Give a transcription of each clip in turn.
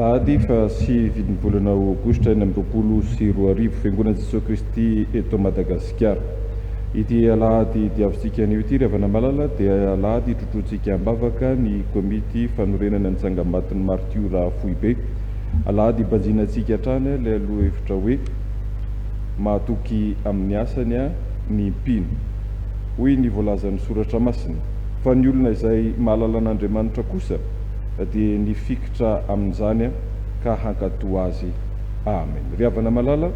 Alahady fahasivy ny volana Aogositra 2026, Fiangonan'i Jesoa Kristy eto Madagasikara. Ity alahady diavintsika anio ity ry havana malala dia alahady hitrotroantsika am-bavaka ny komity fanorenana ny tsangambaton'ny martiora foibe. Alahady hibanjinantsika hatrany ilay lohahevitra hoe Mahatoky amin'ny asany ny mpino. Hoy ny voalazan'ny Soratra Masina, Fa ny olona izay mahalala an'Andriamanitra kosa dia nifikitra amin'izany ka hankatò Azy. Amen. Ry havana malala,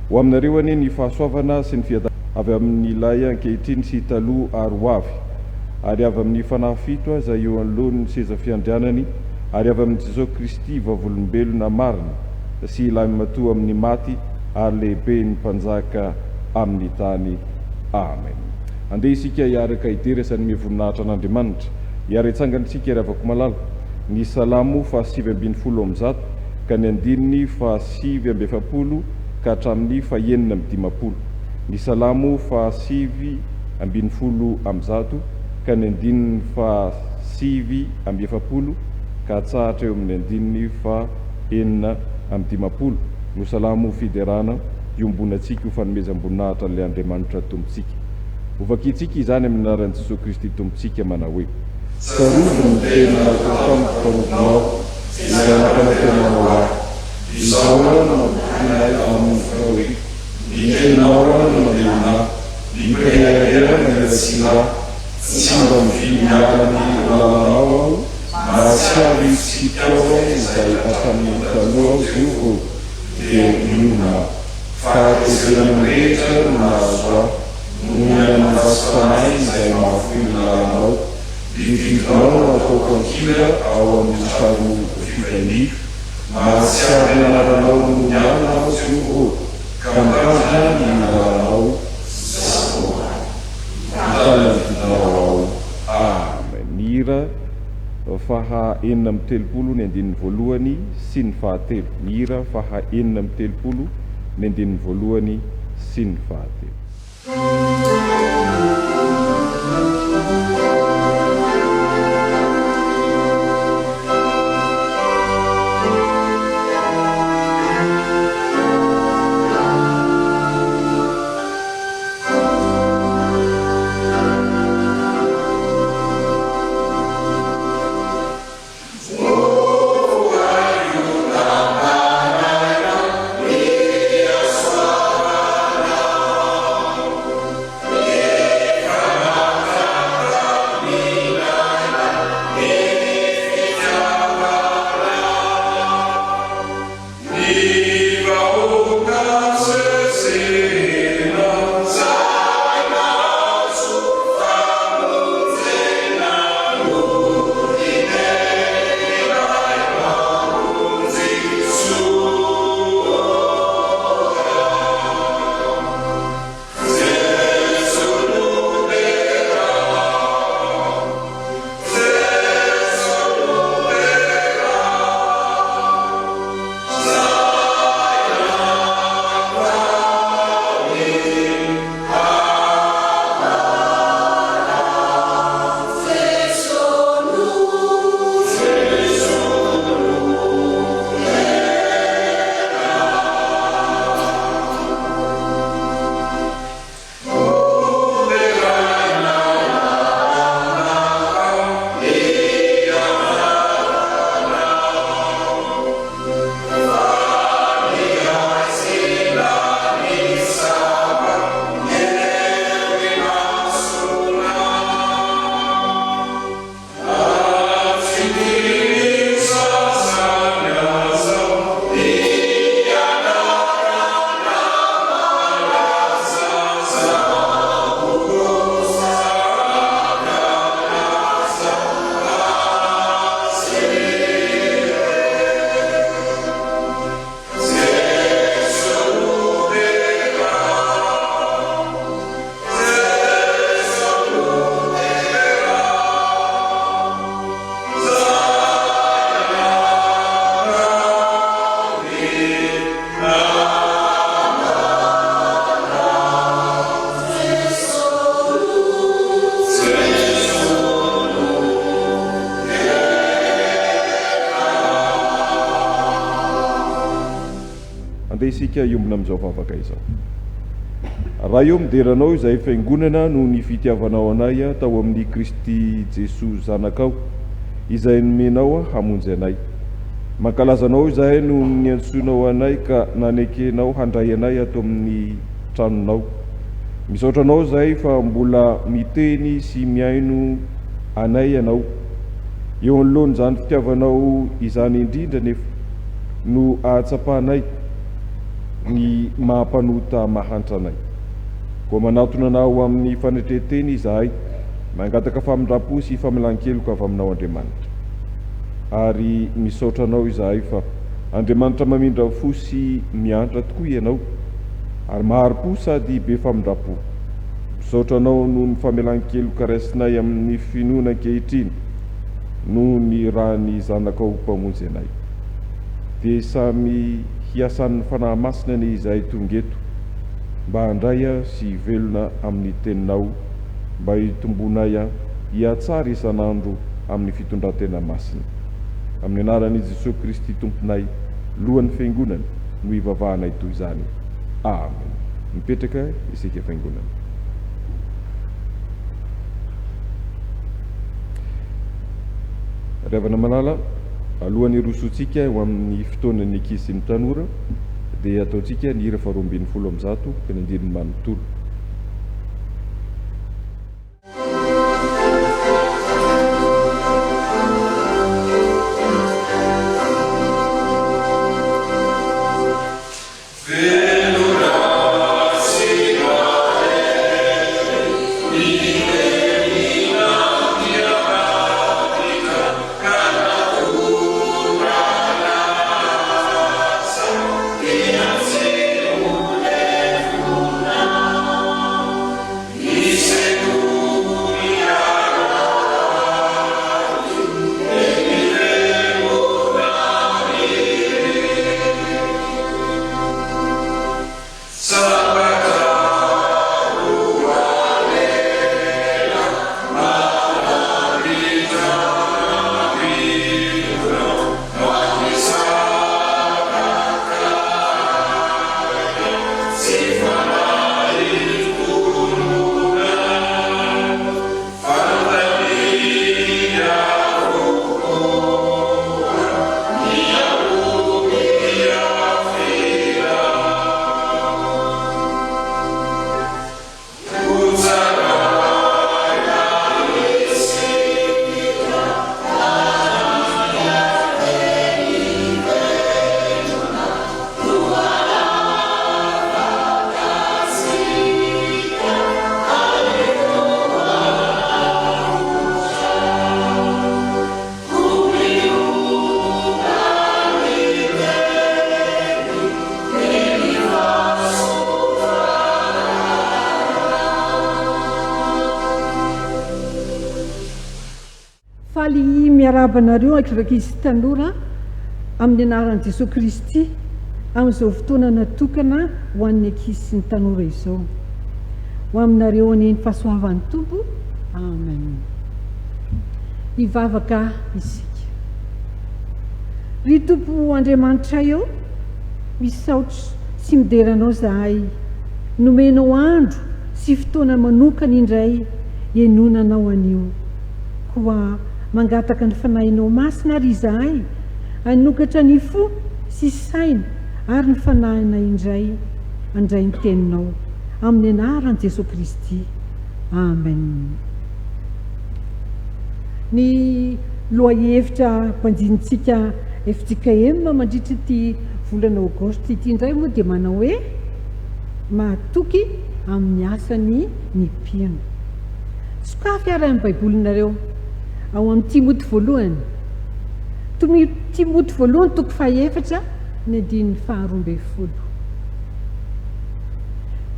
ho aminareo anie ny fahasoavana sy ny fiadanana avy amin'Ilay ankehitriny sy taloha ary ho avy, ary avy amin'ny Fanahy fito izay eo anoloan'ny seza fiandrianany, ary avy amin'i Jesosy Kristy vavolombelona marina sy Ilay matoa amin'ny maty ary lehiben'ny mpanjaka amin'ny tany. Amen. Andeha isika hiaraka hidera sy hanome voninahitra an'Andriamanitra. Hiara-hitsangana isika ry havako malala. Ny Salamo faha 119 ka ny andininy faha 49 ka hatramin'ny faha 56. Ny Salamo faha 119 ka ny andininy faha 49 ka hatsahatra eo amin'ny andininy faha 56 no Salamo fiderana iombonantsika ho fanomezam-boninahitra an'ilay Andriamanitra Tompontsika. Hovakintsika izany amin'ny anaran'i Jesoa Kristy Tompontsika manao hoe. Tsarovy ny teny natao tamiko mpanomponao, izay nampanantenanao ahy. Izao aho no mampitony ahy amin'ny fahoriako, ny teninao aho no mamelona ahy, ny mpirehareha maniratsira ahy. Tsy mba mivily miala ny lalanao aho, mahatsiaro ny fitsipikao aho izay hatramin'ny taloha aho Jehovah ô, dia mionona aho. Fahatezerana mirehitra no nahazo ahy, noho ny amin'ny ratsy fanahy izay mahafoy ny lalanao. Ny didinao no ataoko an-kira ao amin'ny trano fivahiniako. Mahatsiaro ny anaranao nony alina aho, Jehovah ô, ka mitandrina ny lalanao sy mitana ny didinao aho. Amen. Ny hira faha 36 ny andininy voalohany sy ny fahatelo. Ny hira faha 36 ny andininy voalohany sy ny fahatelo. isika hiombona amin'izao vavaka izao. Ray ô, midera Anao izahay Fiangonana noho ny fitiavanao anay tao amin'i Kristy Jesoa Zanakao, izay nomenao hamonjy anay. Mankalaza Anao izahay noho ny niantsoanao anay ka nanekenao handray anay ato amin'ny tranonao. Misaotra Anao izahay fa mbola miteny sy mihaino anay Ianao. Eo anoloan'izany fitiavanao izany indrindra anefa no ahatsapanay ny maha mpanota mahantra anay. Koa manatona Anao amin'ny fanetren-tena izahay, mangataka famindram-po sy famelan-keloka avy Aminao Andriamanitra. Ary misaotra Anao izahay fa Andriamanitra mamindra fo sy miantra tokoa Ianao, ary mahari-po sady be famindram-po. Misaotra Anao noho ny famelan-keloka raisinay amin'ny finoana ankehitriny, noho ny ràn'ny Zanakao Mpamonjy anay. Dia samy hiasan'ny Fanahy Masina anie izahay tonga eto, mba handray sy hivelona amin'ny Teninao, mba hitombonay hihatsara isan'andro amin'ny fitondran-tena masina. Amin'ny anaran'i Jesoa Kristy Tomponay, Lohan'ny Fiangonana, no ivavahanay toy izany. Amen. Mipetraka isika Fiangonana. Ry havana malala, alohan'ny hirosoantsika ho amin'ny fotoanan'ny ankizy sy ny tanora, dia ataontsika ny hira faharoa 112 ka ny andininy manontolo. Faly miarahaba anareo ankizy tanora amin'ny anaran'i Jesoa Kristy amin'izao fotoana natokana ho an'ny ankizy sy ny tanora izao. Ho aminareo anie ny fahasoavan'ny Tompo. Amen. Hivavaka isika. Ry Tompo Andriamanitray ô, misaotra sy midera Anao izahay, nomenao andro sy fotoana manokana indray henoina Anao anio. Koa mangataka ny Fanahinao Masina ary izahay hanokatra ny fo sy saina ary ny fanahinay indray handray ny Teninao. Amin'ny anaran'i Jesoa Kristy. Amen. Ny lohahevitra banjinintsika fjkm mandritra ity volana Aogositra ity indray moa dia manao hoe Mahatoky amin'ny asany ny mpino. Sokafy ary ny Baibolinareo ao amin'ny Timoty voalohany. Timoty voalohany toko fahaefatra ny andininy faharoa ambin'ny folo.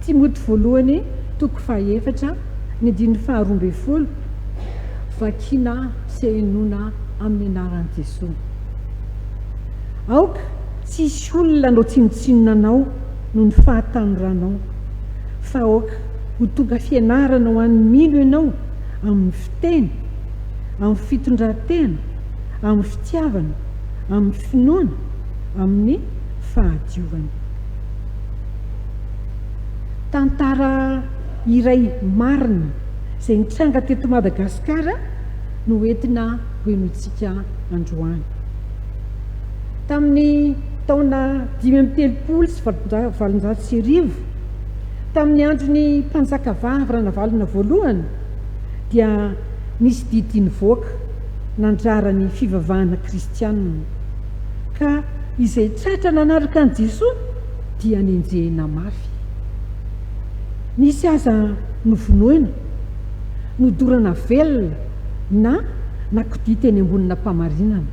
Timoty voalohany toko fahaefatra ny andininy faharoa ambin'ny folo, vakina sy henoina amin'ny anaran'i Jesoa. Aoka tsy hisy olona hanao tsinontsinona anao noho ny fahatanoranao, fa aoka ho tonga fianarana ho an'ny mino ianao amin'ny fiteny, amin'ny fitondran-tena, amin'ny fitiavana, amin'ny finoana, amin'ny fahadiovana. Tantara iray marina izay nitranga teto Madagasikara no entina hohenointsika androany. Tamin'ny taona 1835, tamin'ny andron'ny mpanjakavavy Ranavalona voalohany, dia nisy didy nivoaka nandrara ny fivavahana kristianina, ka izay tratra nanaraka an'i Jesoa dia nenjehina mafy. Nisy aza novonoina, nodorana velona na nakodia teny ambonina mpamarinana.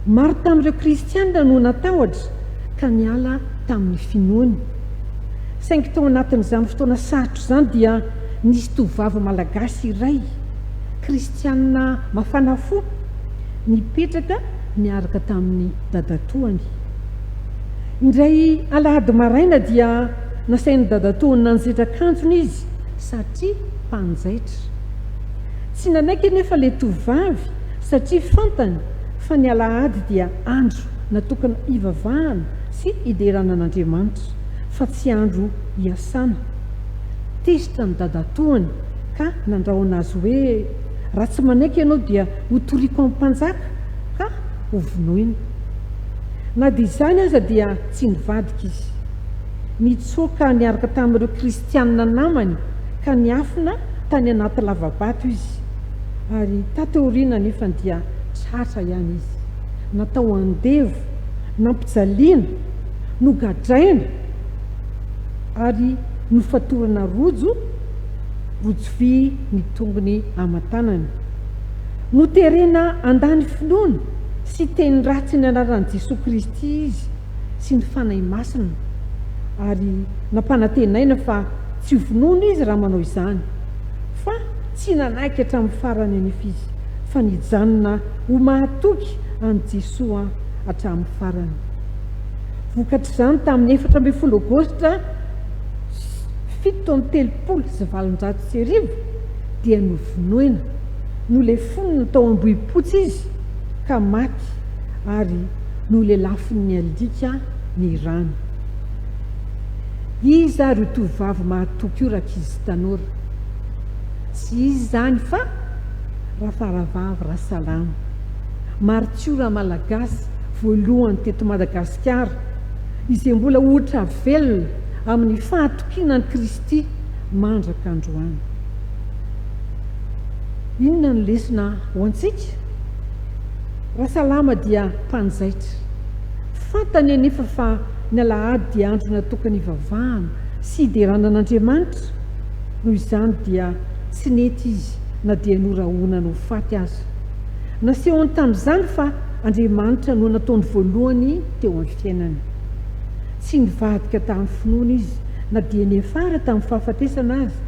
Maro tamin'ireo kristianina no natahotra ka niala tamin'ny finoany. Saingy tao anatin'izany fotoana sarotra izany dia nisy tovovavy malagasy iray, kristianina mafana fo, nipetraka niaraka tamin'ny dadatoany. Indray alahady maraina dia nasain'ny dadatoany nanjaitra akanjony izy satria mpanjaitra. Tsy nanaiky anefa ilay tovovavy satria fantany fa ny alahady dia andro natokana hivavahana sy hiderana an'Andriamanitra fa tsy andro hiasana. Tezitra ny dadatoany ka nandrahona azy hoe, Raha tsy manaiky ianao dia hotoriko amin'ny mpanjaka ka hovonoina. Na dia izany aza dia tsy nivadika izy. Nitsoaka niaraka tamin'ireo Kristianina namany ka niafina tany anaty lava-bato izy. Ary tato aoriana anefa dia tratra ihany izy. Natao andevo, nampijaliana, nogadraina ary nofatorana rojo, rojo vy ny tongony aman-tanany. Noterena handà ny finoana sy teny ratsy ny anaran'i Jesoa Kristy izy sy ny Fanahy Masina, ary nampanantenaina fa tsy hovonoina izy raha manao izany. Fa tsy nanaiky hatramin'ny farany anefa izy, fa nijanona ho mahatoky an'i Jesoa hatramin'ny farany. Vokatr'izany, tamin'ny 14 Aogositra 1837 dia novonoina, nolefonina tao Ambohipotsy izy ka maty ary nolelafin'ny alika ny rany. Iza ary io tovovavy mahatoky io rankizy tanora? Tsy iza izany fa Rafaravavy Rasalama, maritiora malagasy voalohany teto Madagasikara, izay mbola ohatra velona amin'ny fahatokiana an'i Kristy mandraka androany. Inona no lesona ho antsika? Rasalama dia mpanjaitra. Fantany anefa fa ny alahady dia andro natokana hivavahana sy hiderana an'Andriamanitra, noho izany dia tsy nety izy na dia norahonana ho faty aza. Nasehony tamin'izany fa Andriamanitra no nataony voalohany teo amin'ny fiainany. Tsy nivadika tamin'ny finoana izy na dia niafara tamin'ny fahafatesana aza.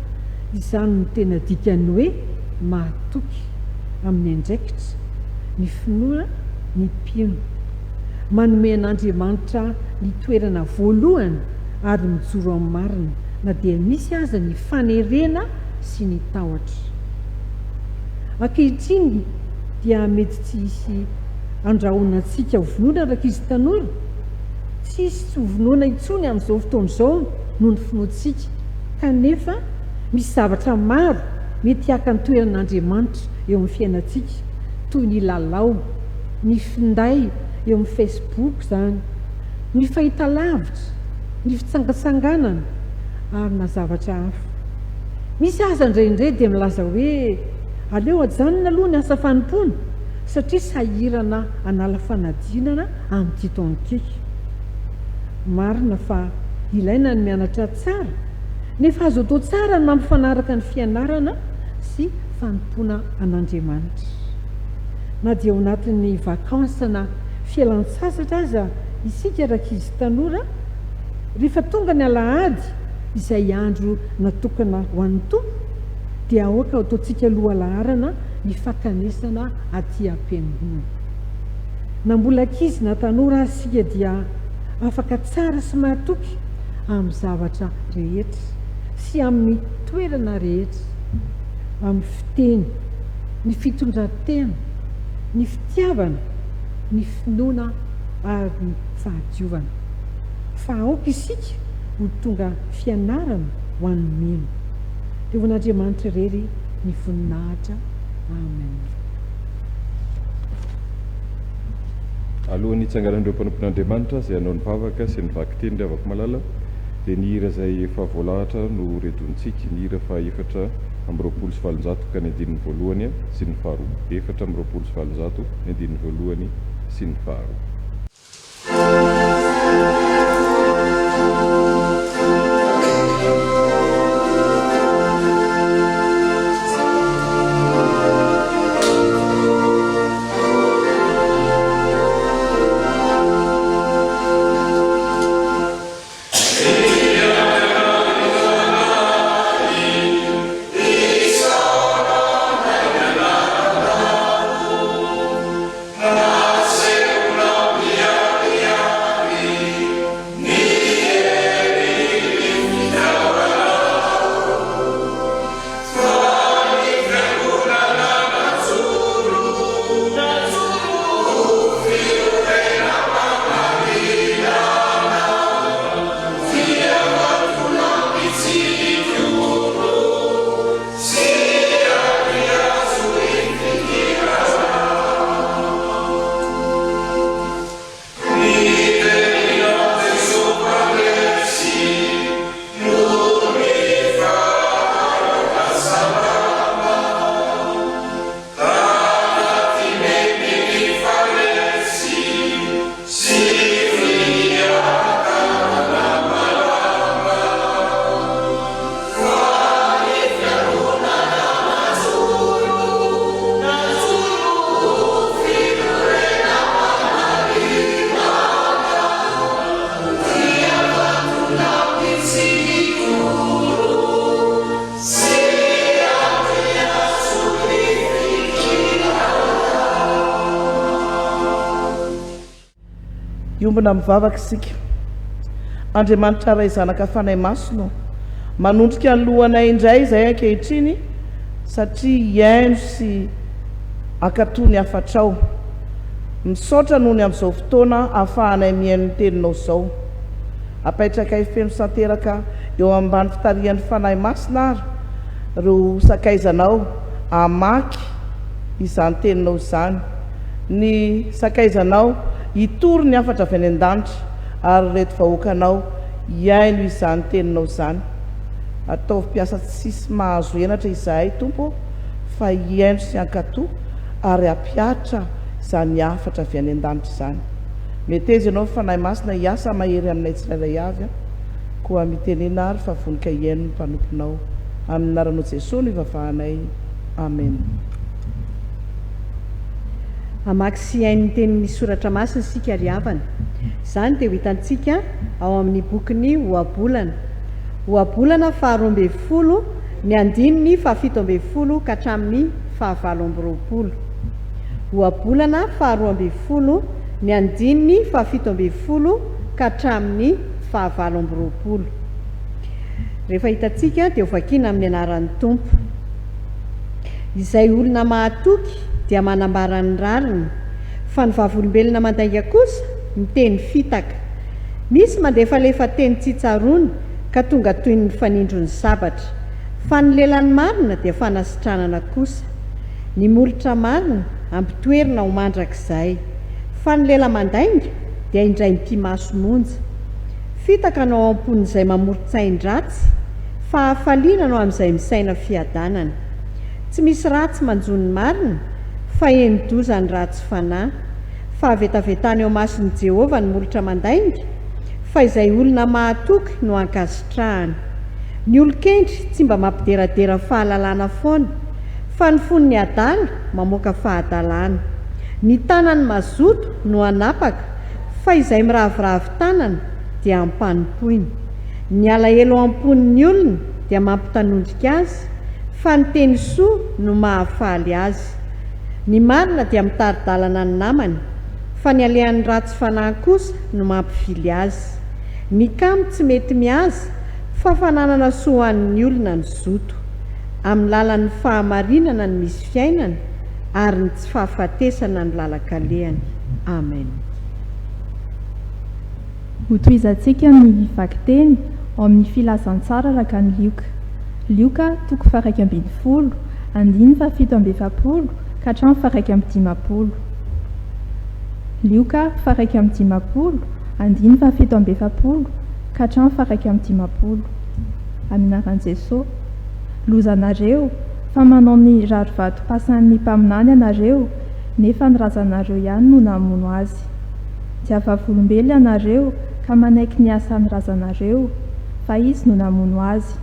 Izany no tena dikan'ny hoe mahatoky amin'ny andraikitra, ny finoana, ny mpino. Manome an'Andriamanitra ny toerana voalohany ary mijoro amin'ny marina na dia misy aza ny fanerena sy ny tahotra. Ankehitriny dia mety tsy hisy andrahona antsika ho vonoina rankizy tanora. Tsy hisy tsy ho vonoina intsony amin'izao fotoana izao noho ny finoantsika. Kanefa, misy zavatra maro mety haka ny toeran'Andriamanitra eo amin'ny fiainantsika, toy ny lalao, ny finday, eo amin'ny Facebook izany, ny fahitalavitra, ny fitsangatsanganana, ary na zavatra hafa. Misy aza indraindray dia milaza hoe aleo ajanona aloha ny asa fanompoana satria sahirana hanala fanadinana amin'ity taona ity. Marina fa ilaina ny mianatra tsara, nefa azo atao tsara ny mampifanaraka ny fianarana sy fanompoana an'Andriamanitra. Na dia ao anatin'ny vacances na fialan-tsasatra aza isika rankizy tanora, rehefa tonga ny alahady, izay andro natokana ho an'ny Tompo, dia aoka hataontsika lohalaharana ny fankanesana aty am-piangonana. Na mbola ankizy na tanora aza isika dia afaka tsara sy mahatoky amin'ny zavatra rehetra sy amin'ny toerana rehetra, amin'ny fiteny, ny fitondran-tena, ny fitiavana, ny finoana ary ny fahadiovana. Fa aoka isika. ho tonga fianarana ho an'ny mino. Dia ho an'Andriamanitra irery ny voninahitra. Amen. Alohan'ny hitsanganan'ireo mpanompon'Andriamanitra izay hanao ny vavaka sy ny vakiteny ry havako malala dia ny hira izay efa voalahatra no horedontsika, ny hira faha 824 ka ny andininy voalohany sy ny faharoa. 824, ny andininy voalohany sy ny faharoa. Hiombona mivavaka isika. Andriamanitra Ray Zanaka Fanahy Masina ô, manondrika ny lohanay indray izahay ankehitriny satria hihaino sy hankatò ny hafatrao. Misaotra noho ny amin'izao fotoana ahafahanay mihaino ny teninao izao. Apeitrakay feno santeraka eo ambany fitarihan'ny Fanahy Masina ary ireo sakaizanao hamaky izany teninao izany. Ny sakaizanao hitory ny hafatra avy any an-danitra ary ireto vahoakanao hihaino izany teninao izany. Ataovy mpiasa tsisy mahazo henatra izahay, Tompo ô, fa hihaino sy hankatò ary hampihatra izany hafatra avy any an-danitra izany. Meteza Ianao Fanahy Masina hiasa mahery aminay tsirairay avy, koa mitenena ary fa vonoka hihaino ny mpanomponao. Amin'ny anaranao Jesoa no ivavahanay. Amen. Hamaky sy hihaino ny tenin'ny Soratra Masina isika ry havana. Izany dia ho hitantsika ao amin'ny bokin'ny Ohabolana. Ohabolana faharoa ambin'ny folo, ny andininy fahafito ambin'ny folo ka hatramin'ny fahavalo amby roapolo. Ohabolana faharoa ambin'ny folo, ny andininy fahafito ambin'ny folo ka hatramin'ny fahavalo amby roapolo. Rehefa hitantsika dia hovakiana amin'ny anaran'ny Tompo. Izay olona mahatoky dia manambara ny rariny, fa ny vavolombelona mandainga kosa miteny fitaka. Misy mandefalefa teny tsy tsaroana ka tonga toy ny fanindron'ny sabatra, fa ny lelan'ny marina dia fanasitranana kosa. Ny molotra marina ampitoerina ho mandrakizay, fa ny lela mandainga dia indray mipi-maso monja. Fitaka no ao am-pon'izay mamoron-tsain-dratsy, fa hafaliana no amin'izay misaina fiadanana. Tsy misy ratsy manjo ny marina, fa heni-doza ny ratsy fanahy. Fahavetavetana eo imason'i Jehovah ny molotra mandainga, fa izay olona mahatoky no ankasitrahany. Ny olon-kendry tsy mba mampideradera fahalalana foana, fa ny fon'ny adala mamoaka fahadalana. Ny tanan'ny mazoto no hanapaka, fa izay miraviravy tanana dia ampanompoina. Ny alahelo ao am-pon'ny olona dia mampitanondrika azy, fa ny teny soa no mahafaly azy. Ny marina dia mitari-dalana ny namany, fa ny alehan'ny ratsy fanahy kosa no mampivily azy. Ny kamo tsy mety mihaza, fa fananana soa ho an'ny olona ny zoto. Amin'ny lalan'ny fahamarinana no misy fiainana, ary ny tsy fahafatesana no lalan-kalehany. Amen. Hotohizantsika ny vakiteny. Ao amin'ny Filazantsara araka an'i Lioka. Lioka, toko faha-11, andininy faha-47 ka hatramin'ny faha-51. Lioka, faha-51, andininy faha-47 ka hatramin'ny faha-51. Amin'ny anaran'i Jesoa. Lozanareo, fa manao ny rarivatom-pasan'ny mpaminany ianareo, nefa ny razanareo ihany no namono azy. Dia vavolombelona ianareo ka manaiky ny asan'ny razanareo, fa izy no namono azy.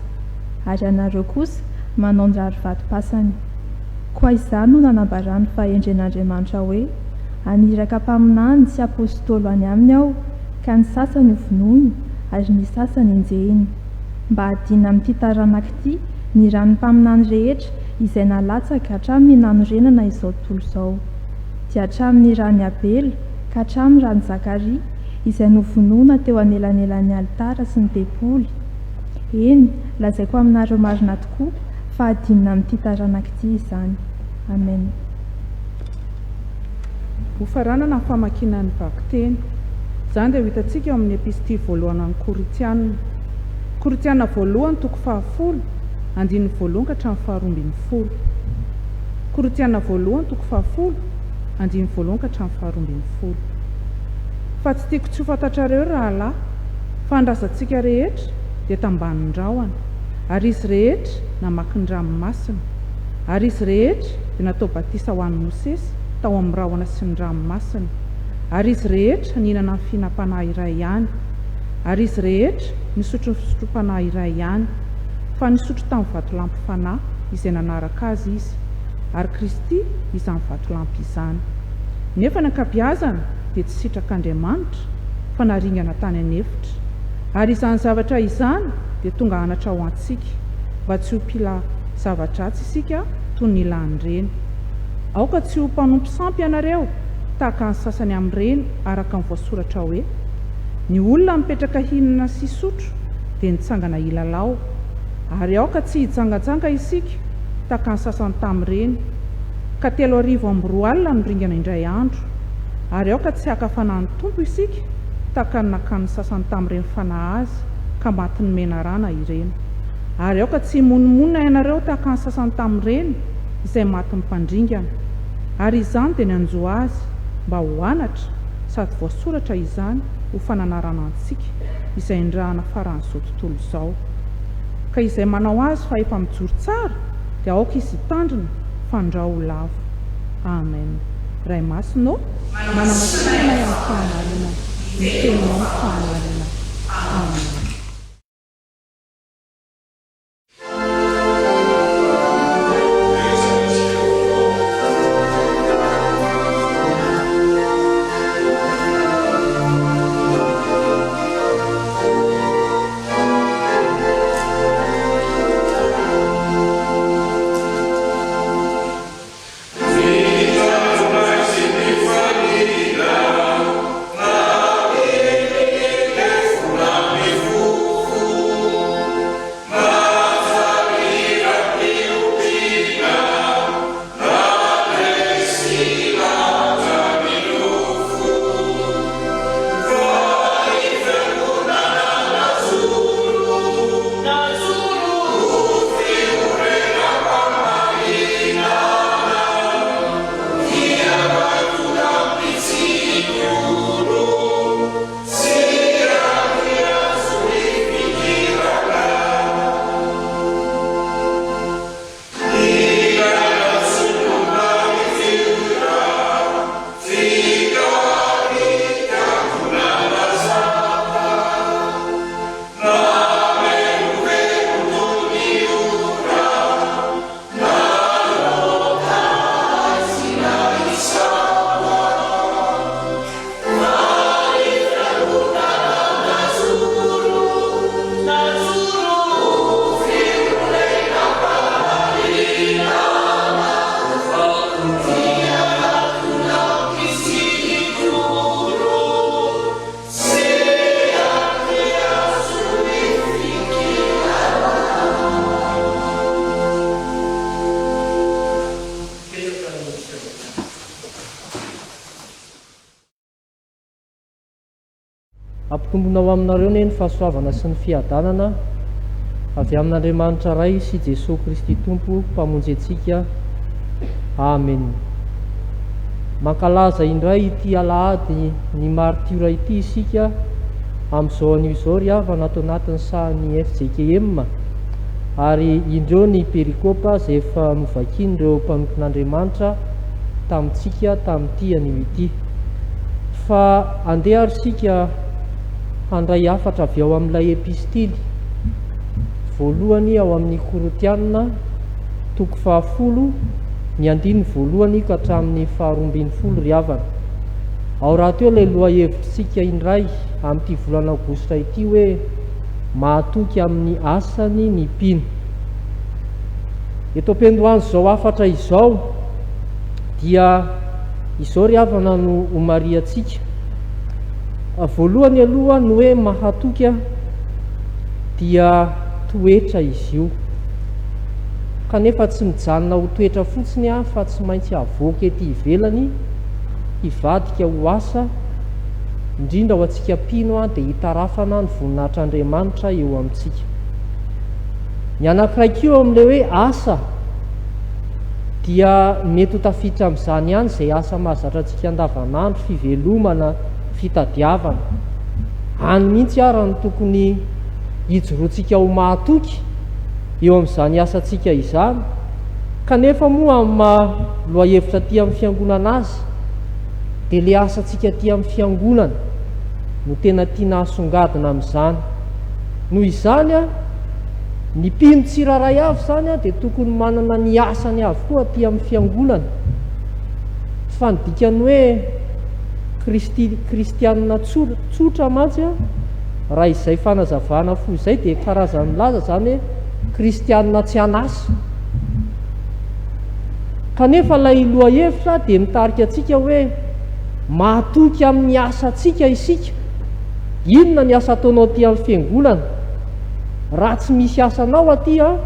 Ary ianareo kosa manao ny rarivatom-pasany. Koa izany no nanambarany fahendren'Andriamanitra hoe, Haniraka mpaminany sy apostoly any aminy aho, ka ny sasany hovonoiny, ary ny sasany henjehiny. Mba hadinina amin'ity taranaka ity ny ran'ny mpaminany rehetra izay nalatsaka hatramin'ny nanorenana izao tontolo izao, dia hatramin'ny ran'i Abela ka hatramin'ny ran'i Zakaria, izay novonoina teo anelanelan'ny alitara sy ny tempoly. Eny, lazaiko aminareo marina tokoa fa hadinina amin'ity taranaka ity izany. Amena. Hofaranana ny famakiana ny vakiteny. Izany dia ho hitantsika ao amin'ny Epistily voalohany ho an'ny Korintiana. Korintiana voalohany toko fahafolo, andininy voalohany ka hatramin'ny faharoambinifolo. Korintiana voalohany toko fahafolo, andininy voalohany ka hatramin'ny faharoambinifolo. Fa tsy tiako tsy ho fantatrareo, ry rahalahy, fa ny razantsika rehetra dia tambanin'ny rahona, ary izy rehetra namaky ny ranomasina. Ary izy rehetra dia natao batisa ho an'i Mosesy tao amin'ny rahona sy ny ranomasina. Ary izy rehetra nihinana ny fihinam-panahy iray ihany. Ary izy rehetra nisotro ny fisotrom-panahy iray ihany. Fa nisotro tamin'ny vatolampy fanahy izay nanaraka azy izy, ary Kristy izany vatolampy izany. Nefa ny ankabiazany dia tsy sitrak'Andriamanitra, fa naringana tany an'efitra. Ary izany zavatra izany dia tonga anatra ho antsika, mba tsy ho mpila zava-dratsy isika toy ny ilàn'ireny. Aoka tsy ho mpanompo sampy ianareo, tahaka ny sasany amin'ireny araka ny voasoratra hoe, Ny olona mipetraka hihinana sy hisotro dia nitsangana hilalao. Ary aoka tsy hijangajanga isika, tahaka ny sasany tamin'ireny, ka 2003 no ringana indray andro. Ary aoka tsy haka fanahy ny Tompo isika, tahaka ny nakan'ny sasany tamin'ireny fanahy azy, ka matin'ny menarana ireny. Ary aoka tsy himonomonona ianareo tahaka ny sasany tamin'ireny, izay matin'ny mpandringana. Ary izany dia nanjo azy, mba ho anatra, sady voasoratra izany ho fananarana antsika, izay nirahana faran'izao tontolo izao. Ka izay manao azy fa efa mijoro tsara, dia aoka izy hitandrina, fandrao ho lavo. Amen. Ray Masina ô, manamasina anay amin'ny fahamarinana, ny Teninao no fahamarinana. Amen. Hitombina ho aminareo anie ny fahasoavana sy ny fiadanana avy amin'Andriamanitra Ray sy Jesoa Kristy Tompo Mpamonjy antsika. Amen. Mankalaza indray ity alahady ny martiora ity isika amin'izao anio izao ry havana ato anatin'ny sahan'ny fjkm ary indreo ny perikopa izay efa novakian'ireo mpanompon'Andriamanitra tamintsika tamin'ity anio ity. Fa andeha ary isika handray hafatra avy ao amin'ilay epistily voalohany ao amin'ny Korintiana toko fahafolo, ny andininy voalohany ka hatramin'ny faharoambinifolo ry havana. Ao rahateo ilay lohahevitritsika indray amin'ity volana aogositra ity hoe mahatoky amin'ny asany ny mpino. Eto am-piandohan'izao hafatra izao dia izao ry havana no homarihantsika. Voalohany aloha ny hoe mahatoky dia toetra izy io. Kanefa tsy mijanona ho toetra fotsiny fa tsy maintsy avoaka ety ivelany hivadika ho asa, indrindra ho antsika mpino dia hitarafana ny voninahitr'Andriamanitra eo amintsika. Ny anankiray koa eo amin'ilay hoe asa dia mety ho tafiditra amin'izany ihany izay asa mahazatra antsika andavanandro, fivelomana, fitadiavana. Any mihitsy ara no tokony hijoroantsika ho mahatoky eo amin'izany asantsika izany, kanefa moa amin'ny maha lohahevitra aty amin'ny fiangonana azy dia ilay asantsika aty amin'ny fiangonana no tena tiana hasongadina amin'izany. Noho izany, ny mpino tsirairay avy izany dia tokony manana ny asany avokoa aty amin'ny fiangonana. Fa ny dikan'ny hoe Kristy, kristianina tsotra mantsy, raha izay fanazavana fohy izay dia karazany milaza izany hoe kristianina tsy an'asa. Kanefa ilay lohahevitra dia mitarika antsika hoe mahatoky amin'ny asantsika isika. Inona ny asa ataonao aty amin'ny fiangonana? Raha tsy misy asanao aty an,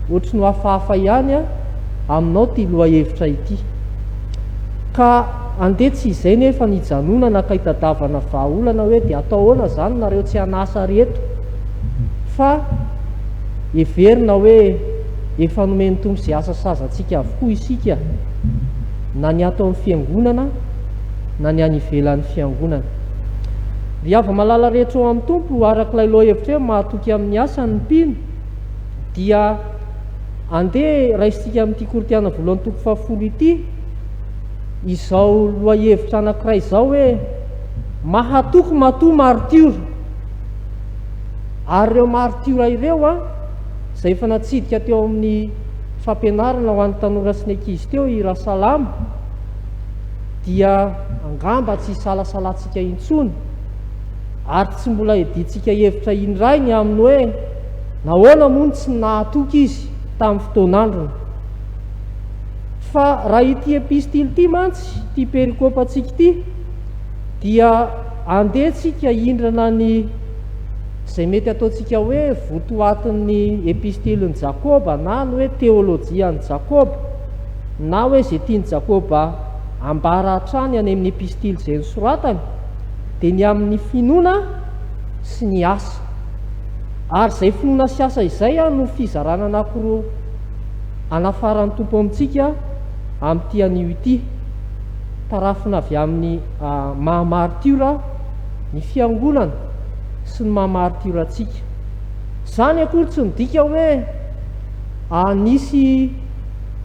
ohatry ny ho hafahafa ihany an, aminao ity lohahevitra ity. Ka andeha tsy izay nefa ny hijanonana ka hitadavana vahaolana hoe dia atao ahoana izany nareo tsy an'asa reto fa heverina hoe efa nomen'ny Tompo izay asa sahaza antsika avokoa isika na ny ato amin'ny fiangonana na ny any ivelan'ny fiangonana. Ry hava-malala rehetra ao amin'ny Tompo, araka ilay lohahevitra hoe mahatoky amin'ny asany ny mpino dia andeha raisintsika amin'ity Korintiana voalohany toko fahafolo ity izao lohahevitra anankiray izao hoe mahatoky matoa martiora. Ary ireo martiora ireo an, izay efa natsidika teo amin'ny fampianarana ho an'ny tanora sy ny ankizy teo i Rasalama, dia angamba tsy hisalasalantsika intsony ary tsy mbola hiadiantsika hevitra indray ny amin'ny hoe nahoana moa no tsy nahatoky izy tamin'ny fotoan'androny. Fa raha ity epistily ity mantsy, ity perikopantsika ity, dia andeha tsika hindrana ny izay mety ataontsika hoe votoatin'ny epistilin'i Jakoba na ny hoe teolojian'i Jakoba na hoe izay tian'i Jakoba ambara hatrany any amin'ny epistily izay nosoratany dia ny amin'ny finoana sy ny asa. Ary izay finoana sy asa izay no fizarana anankiroa anafaran'ny Tompo amintsika amin'ity anio ity. Tarafina avy amin'ny maha martiora ny fiangonana sy ny maha martiora antsika. Izany akory tsy midika hoe nisy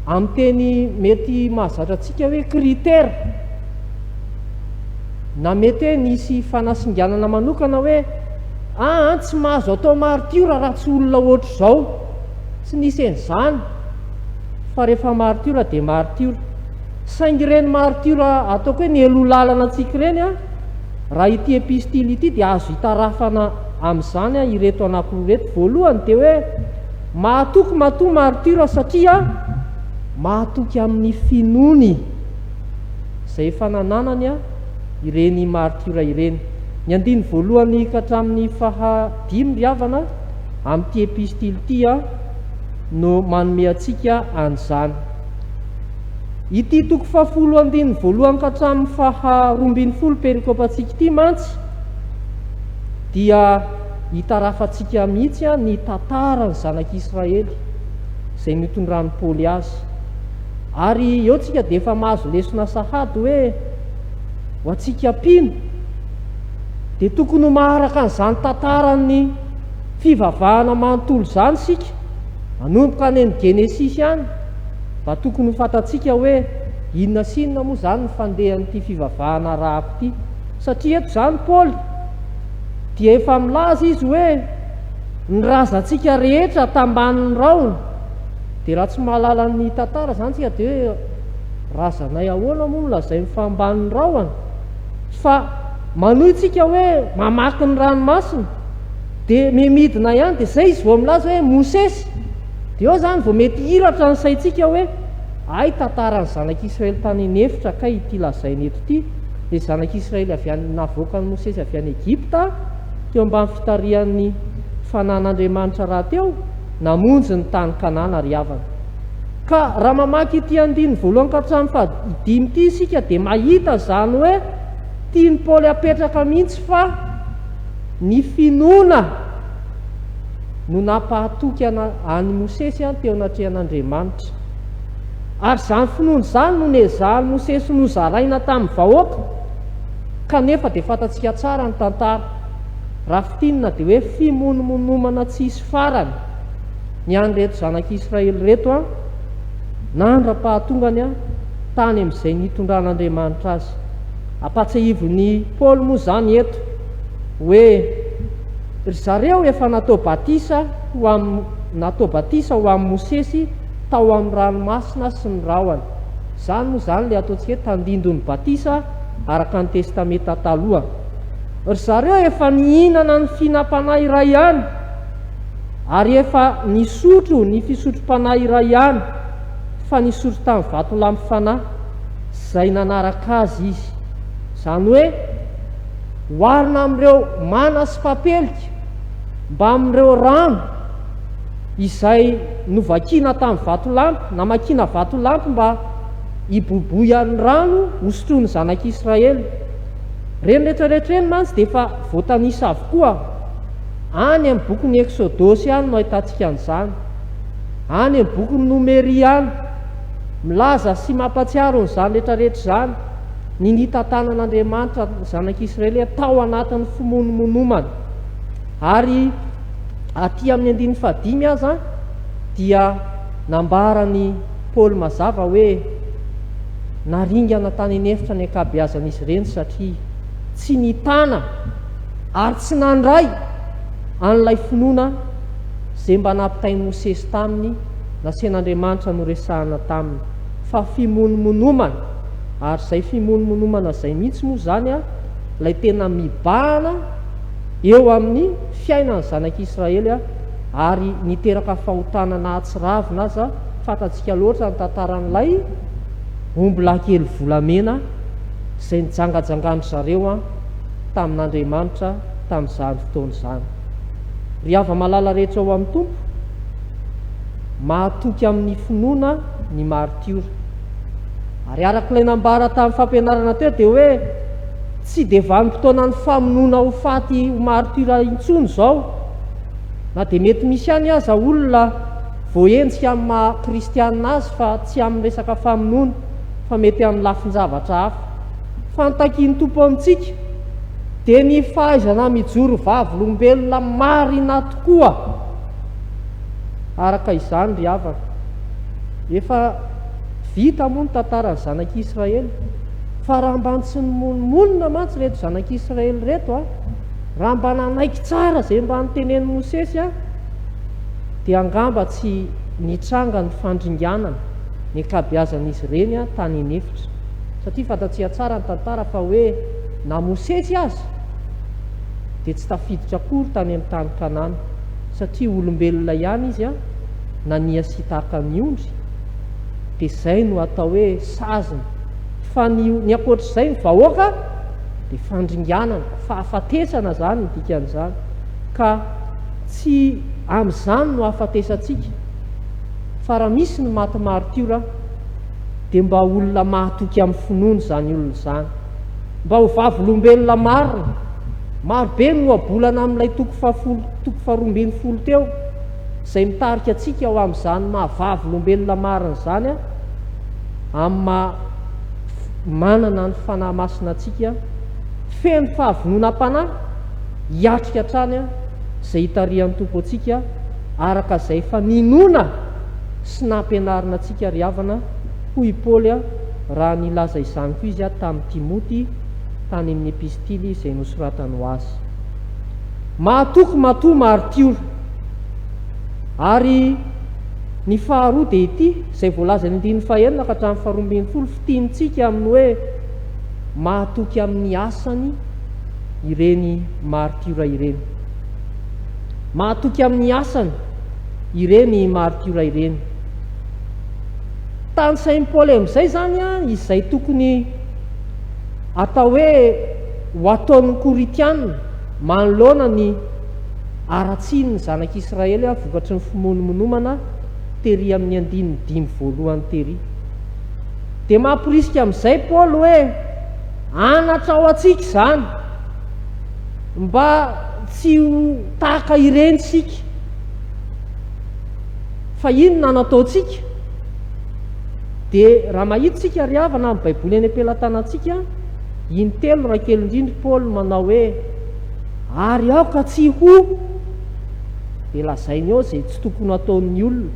amin'ny teny mety mahazatra antsika hoe critère na mety hoe nisy fanasinganana manokana hoe aa tsy mahazo atao martiora raha tsy olona ohatr'izao. Tsy nisy an'izany fa rehefa martiora dia martiora. Saingy ireny martiora ataoko hoe nialoha lalana antsika ireny an, raha ity epistily ity dia azo itarafana amin'izany an ireto anankiroa ireto. Voalohany dia hoe mahatoky matoa martiora satria mahatoky amin'ny finoany izay efa nananany an ireny martiora ireny. Ny andininy voalohany ka hatramin'ny faha dimy ry havana amin'ity epistily ity an no manome antsika an'izany. Ity toko fahafolo andininy voalohany ka hatramin'ny faha 12 perikopantsika ity mantsy. dia hitarafantsika mihitsy ny tantaran'ny zanak'Israely izay nitondran'i Paoly azy. Ary eo tsika dia efa mahazo lesona sahady hoe ho antsika mpino dia tokony ho maharaka an'izany tantaran'ny fivavahana manontolo izany isika, manomboka any amin'ny Genesisy any, mba tokony ho fantatsika hoe inona sy inona moa izany ny fandehan'ity fivavahana arahako ity. Satria eto izany Paoly dia efa milaza izy hoe ny razantsika rehetra tambanin'ny rahona. Dia raha tsy mahalala ny tantara izany tsika dia hoe razanay ahoana moa no lazainy fa ambanin'ny rahona? Fa manohy tsika hoe mamaky ny ranomasina dia mimidina ihany dia izay izy vao milaza hoe Mosesy. Dia eo izany vao mety hiratra ny saintsika hoe hay tantaran'ny zanak'Israely tany an'efitra kay ity lazainy eto ity. Ilay zanak'Israely avy any navoakan'i Mosesy avy any Egypta teo ambany fitarihan'ny fanan'Andriamanitra rahateo namonjy ny tany Kanana ry havana. Ka raha mamaky ity andininy voalohany ka hatramin'ny fahadimy ity isika dia mahita izany hoe tian'i Paoly hapetraka mihitsy fa ny finoana no nampahatoky an'i Mosesy teo anatrehan'Andriamanitra. Ary izany finoana izany no nezahan'i Mosesy nozaraina tamin'ny vahoaka, kanefa dia fantatsika tsara ny tantara. Raha fintinina dia hoe fimonomonomana tsy hisy farany ny an'ireto zanak'Israely ireto nandra-pahatongany tany amin'izay nitondran'Andriamanitra azy. Ampahatsiahivin'i Paoly moa izany eto hoe ry zareo efa natao batisa ho amin'ny natao batisa ho amin'i Mosesy tao amin'ny ranomasina sy ny rahona. Izany moa izany ilay ataontsika hoe tandindon'ny batisa araka ny Testamenta Taloha. Ry zareo efa nihinana ny fihinam-panahy iray ihany, ary efa nisotro ny fisotrom-panahy iray ihany, fa nisotro tamin'ny vatolampy fanahy izay nanaraka azy izy. Izany hoe, oharina amin'ireo mana sy papelika mbamin'ireo rano izay novakiana tamin'ny vatolampy, namakiana vatolampy mba hiboiboian'ny rano hosotroin'ny zanak'Israely. Ireny rehetra rehetra ireny mantsy dia efa voatanisa avokoa. Any amin'ny bokin'ny Eksodosy any no ahitantsika an'izany. Any amin'ny bokin'ny Nomery any. Milaza sy mampahatsiaro an'izany rehetra rehetra izany ny nitantanan'Andriamanitra ny zanak'Israely tao anatin'ny fimonomonomana. Ary aty amin'ny andininy fahadimy aza dia nambaran'i Paoly mazava hoe naringana tany an'efitra ny ankabeazan'izy ireny satria tsy nitana ary tsy nandray an'ilay finoana izay mba nampitain'i Mosesy taminy nasian'Andriamanitra noresahana taminy fa fimonomonomana ary izay fimonomonomana izay mihitsy moa izany ilay tena mibahana eo amin'ny fiainan'ny zanak'Israely ary niteraka fahotana nahatsiravina aza, fantatsika loatra ny tantaran'ilay ombilahy kely volamena izay nijangajangan-dry zareo tamin'Andriamanitra tamin'izany fotoana izany. Ry hava-malala rehetra ao amin'ny Tompo, mahatoky amin'ny finoana ny maritiora. Ary araka ilay nambara tamin'ny fampianarana teo dia hoe tsy dia vanim-potoanan'ny famonoana ho faty ho maritiora intsony izao, na dia mety misy ihany aza olona voahenjika amin'ny maha kristianina azy fa tsy amin'ny resaka famonoana fa mety amin'ny lafin-javatra hafa. Fa ny takian'ny Tompo amintsika dia ny fahaizana mijoro vavolombelona marina tokoa. Araka izany ry havana, efa vita moa ny tantaran'ny zanak'Israely, fa raha mba tsy nimonomonona mantsy ireto zanak'Israely ireto a, raha mba nanaiky tsara izay mba notenenin'i Mosesy a, dia angamba tsy nitranga ny fandringanana ny ankabeazan'izy ireny tany an'efitra. Satria fantatsika tsara ny tantara fa hoe na Mosesy aza dia tsy tafiditra akory tany amin'ny tany Kanana satria olombelona ihany izy nania sy tahaka ny ondry dia izay no atao hoe saziny fa ny ny ankoatr'izay ny vahoaka dia fandringanana, fahafatesana izany ny dikan'izany ka tsy amin'izany no hahafatesantsika fa raha misy ny maty martiora dia mba olona mahatoky amin'ny finoany izany olona izany, mba ho vavolombelona marina. Marobe ny ohabolana amin'ilay toko fahafolo, toko faharoambinifolo teo, izay mitarika antsika ho amin'izany maha vavolombelona marina izany, amin'ny maha manana ny Fanahy Masina antsika, feno fahavononam-panahy hiatrika hatrany izay hitarihan'ny Tompo antsika araka izay efa ninoana sy nampianarina antsika ry havana, hoy i Paoly raha nilaza izany koa izy tamin'i Timoty tany amin'ny epistily izay nosoratany ho azy. Mahatoky matoa martiora. Ary ny faharoa dia ity, izay voalazan'ny andininy fahenina ka hatramin'ny faharoambinifolo, fitiantsika amin'ny hoe mahatoky amin'ny asany ireny martiora ireny. Mahatoky amin'ny asany ireny martiora ireny. Tanisain'i Paoly amin'izay izany izay tokony atao hoe ho ataon'ny Korintiana manoloana ny haratsian'ny zanak'Israely vokatry ny fimonomonomana tery amin'ny andininy dimy voalohany tery. Dia mamporisika amin'izay Paoly hoe anatra ho antsika izany mba tsy ho tahaka ireny isika. Fa inona no ataontsika? Dia raha mahita isika ry havana amin'ny Baiboly eny am-pelatanantsika, intelo raha kely indrindra Paoly manao hoe ary aoka tsy ho, dia lazainy eo izay tsy tokony hataon'ny olona,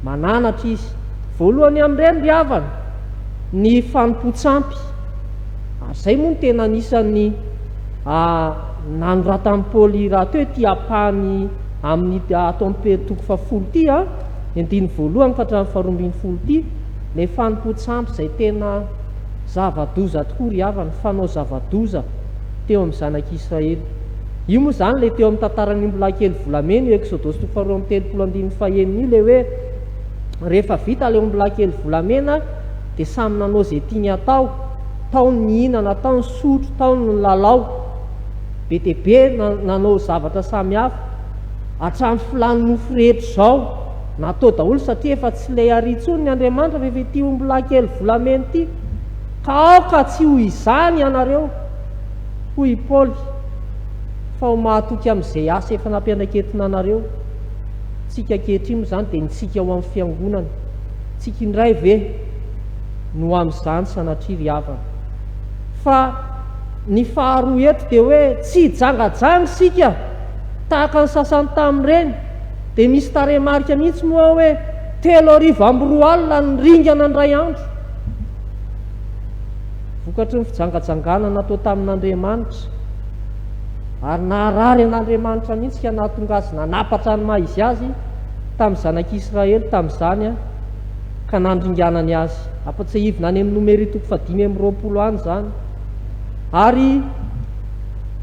mananatra izy. Voalohany amin'ireny ry havana, ny fanompoan-tsampy. Ary izay moa no tena anisan'ny nanoratan'i Paoly rahateo ity ampahany amin'ny ato amin'ny toko fahafolo ity, ny andininy voalohany ka hatramin'ny faharoambinifolo ity, ilay fanompoan-tsampy izay tena zava-doza tokoa ry havana, fanao zava-doza teo amin'ny zanak'Israely. Io moa izany ilay teo amin'ny tantaran'ny ombilahikely volamena io Eksodosy toko faharoambytelopolo andininy fahenina io ilay hoe rehefa vita ilay ombilahikely volamena dia samy nanao izay tiany hatao, tao ny nihinana, tao ny nisotro, tao ny nilalao, be dia be nanao zavatra samihafa, hatramin'ny filàn'ny nofo rehetra izao natao daholo satria efa tsy ilay ary intsony ny Andriamanitra fa efa ity ombilahikely volamena ity, ka aoka tsy ho izany ianareo, hoy i Paoly, fa ho mahatoky amin'izay asa efa nampiandraiketina anareo. Tsika ankehitriny moa izany dia ny tsika ao amin'ny fiangonana. Tsika indray ve no amin'izany sanatria ry havana? Fa ny faharoa eto dia hoe tsy hijangajanga isika tahaka ny sasany tamin'ireny. Dia misy tarehimarika mihitsy moa ao hoe 2003 ny ringana indray andro. Vokatry ny fijangajangana natao tamin'Andriamanitra. Ary naharary an'Andriamanitra mihitsy ka nahatonga azy nanapatra ny maha izy azy tamin'ny zanak'Israely tamin'izany ka nandringanany azy. Ampatsiahivina any amin'ny Nomery toko fahadimy amby roapolo any izany. Ary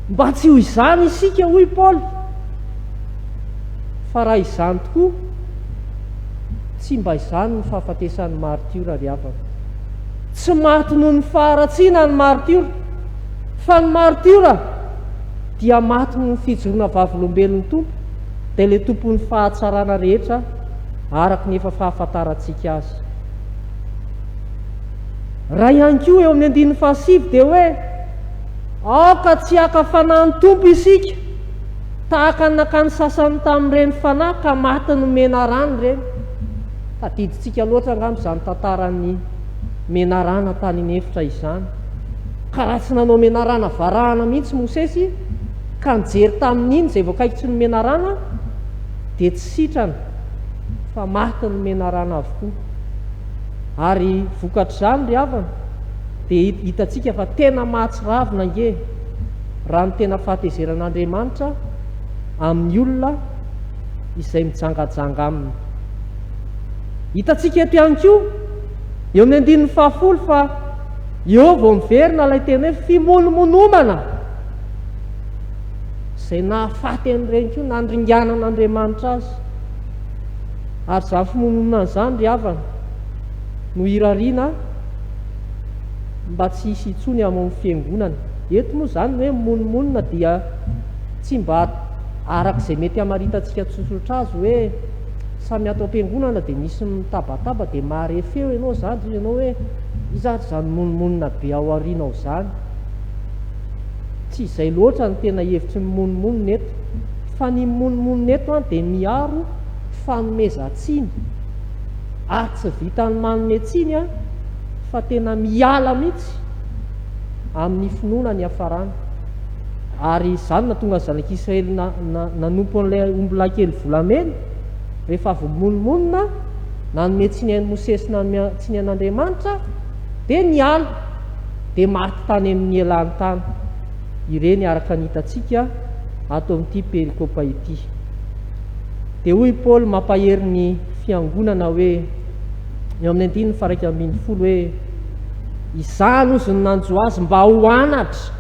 mba tsy ho izany isika, hoy Paoly, fa raha izany tokoa, tsy mba izany ny fahafatesan'ny martiora ry havana. Tsy maty noho ny faharatsiana ny martiora, fa ny martiora dia maty noho ny fijoroana vavolombelon'ny Tompo, dia ilay Tompon'ny fahatsarana rehetra araka ny efa fahafantarantsika azy. Raha ihany koa eo amin'ny andininy fahasivy dia hoe aoka tsy haka fanahy ny Tompo isika tahaka ny nakan'ny sasany tamin'ireny fanahy ka maty ny menarana ireny. Tadidintsika loatra angamba izany tantaran'ny menarana tany an'efitra izany. Ka raha tsy nanao menarana varahana mihitsy Mosesy ka nijery tamin'iny izay vao akaiky tsy ny menarana dia tsy sitrana fa maty ny menarana avokoa. Ary vokatr'izany ry havana dia hitantsika fa tena mahatsiravina ange raha ny tena fahatezeran'Andriamanitra amin'ny olona izay mijangajanga aminy. Hitantsika eto ihany koa eo amin'ny andininy fahafolo fa eo vao miverina ilay teny hoe fimonomonomana izay nahafaty an'ireny koa nandringanan'Andriamanitra azy. Ary izany fimonomonana izany ry havana no irariana mba tsy hisy intsony ao amin'ny fiangonana. Eto moa izany ny hoe mimonomonona dia tsy mba araka izay mety hamaritantsika tsotsotra azy hoe samy ato am-piangonana dia misy mitabataba dia mahare feo ianao izany dia ianao hoe iza ary izany mimonomonona be ao aoriana ao izany. Tsy izay loatra no tena hevitry ny mimonomonona eto. Fa ny mimonomonona eto an dia miaro fanomezan-tsiny. Ary tsy vitan'ny manome tsiny an, fa tena miala mihitsy amin'ny finoana ny hiafarana. Ary izany no nahatonga ny zanak'Israely nanompo an'ilay ombilahy kely volamena, rehefa avy nimonomonona, nanome tsiny an'i Mosesy nanome tsiny an'Andriamanitra, dia niala, dia maty tany amin'ny elany tany ireny araka ny hitantsika ato amin'ity perikopa ity. Dia hoy i Paoly mampahery ny fiangonana hoe, eo amin'ny andininy faha-11 hoe, Izany hozy no nanjo azy mba ho anatra,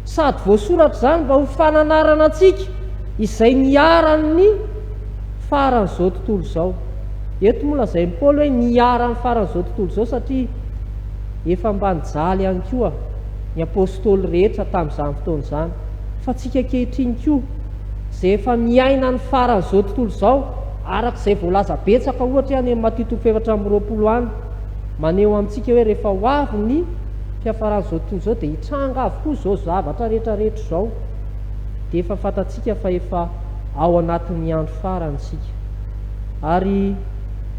sady voasoratra izany mba ho fananarana antsika izay niharan'ny faran'izao tontolo izao. Eto moa lazain'i Paoly hoe niharan'ny faran'izao tontolo izao satria efa mba nijaly ihany koa ny apostoly rehetra tamin'izany fotoana izany, fa antsika ankehitriny koa izay efa miaina ny faran'izao tontolo izao, araka izay voalaza betsaka ohatra any amin'ny Matio toko 24 any, maneho amintsika hoe rehefa ho avy ny fiafaran'izao tontolo izao dia hitranga avokoa izao zavatra rehetra rehetra izao, dia efa fantatsika fa efa ao anatin'ny andro farany isika. Ary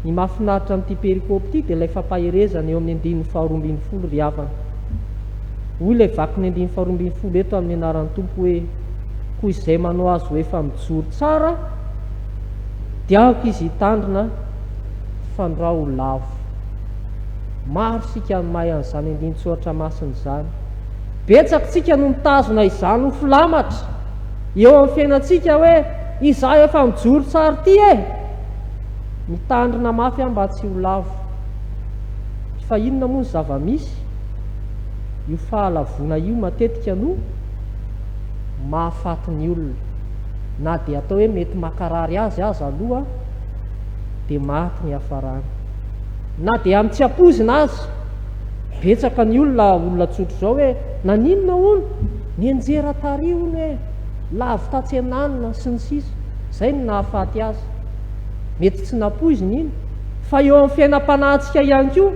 ny mahafinaritra amin'ity perikopa ity dia ilay fampaherezana eo amin'ny andininy faharoa ambin'ny folo ry havana. Hoy ilay vakin'ny andininy faharoa ambin'ny folo eto amin'ny anaran'ny Tompo hoe, Koa izay manao azy ho efa mijoro tsara, dia aoka izy hitandrina fandrao ho lavo. Maro isika no mahay an'izany andinin-tsoratra masina izany. Betsaka isika no mitazona izany ho filamatra eo amin'ny fiainantsika hoe, izaho efa mijoro tsara ity e! Mitandrina mafy aho mba tsy ho lavo. Fa inona moa ny zava-misy? Io fahalavoana io matetika no mahafaty ny olona. Na dia atao hoe mety makarary azy aza aloha dia maty ny hiafarany. Na dia amin'ny tsy ampoizina aza, betsaka ny olona, olona tsotra izao hoe naninona hono, nianjera tary hono e, lavo tatsy ananona sy ny sisa, izay no nahafaty azy. Mety tsy nampoizina iny, fa eo amin'ny fiainam-panahintsika ihany koa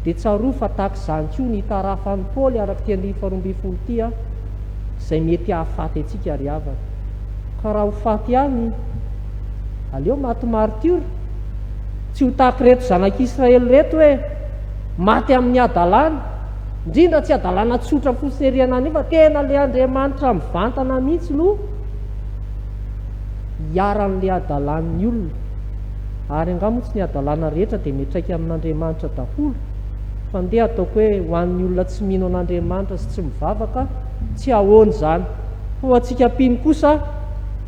dia tsarovy fa tahaka izany koa ny hitarafan'i Paoly araka ity andininy faharoa ambin'ny folo ity izay mety hahafaty antsika ry havana. Ka raha ho faty ihany, aleo maty martiora, tsy ho tahaka ireto zanak'Israely ireto hoe maty amin'ny hadalana, indrindra tsy hadalana tsotra fotsiny ery an'any fa tena ilay Andriamanitra mivantana mihitsy no iharan'ilay hadalan'ny olona. Ary angaha moa tsy ny hadalana rehetra dia miantraika amin'Andriamanitra daholo? Fa ndeha ataoko hoe ho an'ny olona tsy mino an'Andriamanitra sy tsy mivavaka, tsy ahoana izany. Fa ho antsika mpino kosa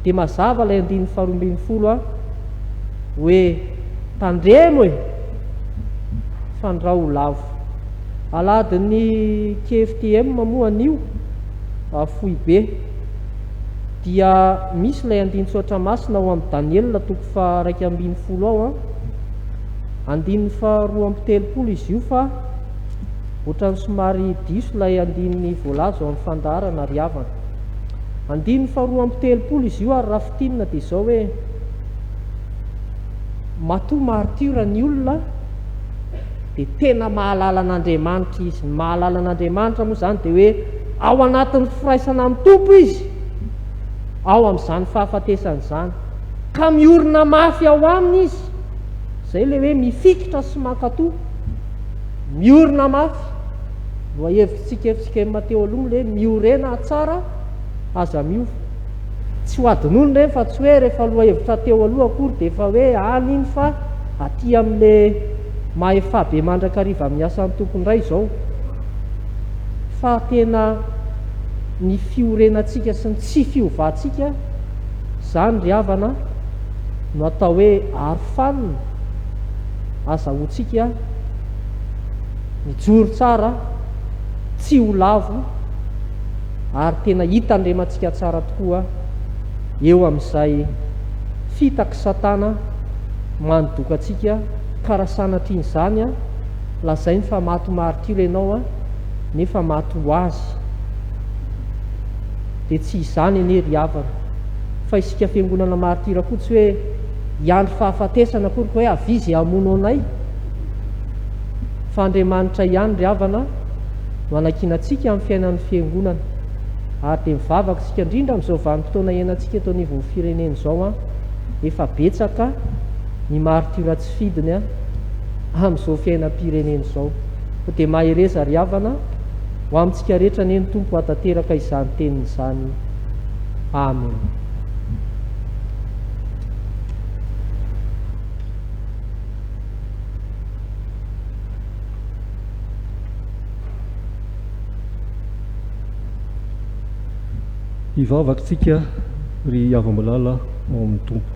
dia mazava ilay andininy faharoa ambin'ny folo a, hoe tandremo e! Fandrao ho lavo. Alahadin'ny KFTM moa anio, foibe. Dia misy ilay andinin-tsoratra masina ao amin'ny Daniela toko faha-11 ao an, andininy faha-32 izy io fa ohatran'ny somary diso ilay andininy voalaza ao amin'ny fandaharana ry havana. Andininy faha-32 izy io ary raha fintinina dia izao hoe, matoa martiora ny olona dia tena mahalala an'Andriamanitra izy. Ny mahalala an'Andriamanitra moa izany dia hoe ao anatin'ny firaisana amin'ny Tompo izy, ao amin'izany fahafatesana izany, ka miorina mafy ao aminy izy. Izay ilay hoe mifikitra sy mankatò, miorina mafy. Lohahevitsika FCKM teo aloha moa ilay hoe miorena tsara, aza miova. Tsy ho adinoina ireny fa tsy hoe rehefa lohahevitra teo aloha akory dia efa hoe any iny fa aty amin'ilay mahefa be mandrakariva amin'ny asan'ny Tompo indray izao. Fa tena ny fiorenantsika sy ny tsy fiovantsika izany ry havana no atao hoe arofanina, azahoantsika mijoro tsara, tsy ho lavo ary tena hitandremantsika tsara tokoa eo amin'izay fitak'i Satana manodoka antsika, ka raha sanatrian'izany lazainy fa maty martyr ianao nefa maty ho azy, dia tsy izany anie ry havana, fa isika fiangonana martyr koa tsy hoe hiandry fahafatesana akory ka hoe avia izay hamono anay, fa Andriamanitra ihany ry havana. no anankinantsika amin'ny fiainan'ny Fiangonana. Ary dia mivavaka isika indrindra amin'izao vanim-potoana iainantsika eto anivon'ny firenena izao an, efa betsaka ny martiora tsy fidiny an, amin'izao fiainam-pirenena izao. Koa dia mahereza ry havana, ho amintsika rehetra anie ny Tompo hahatanteraka izany teniny izany. Amen. Hivavaka isika ry hava-malala ao amin'ny Tompo.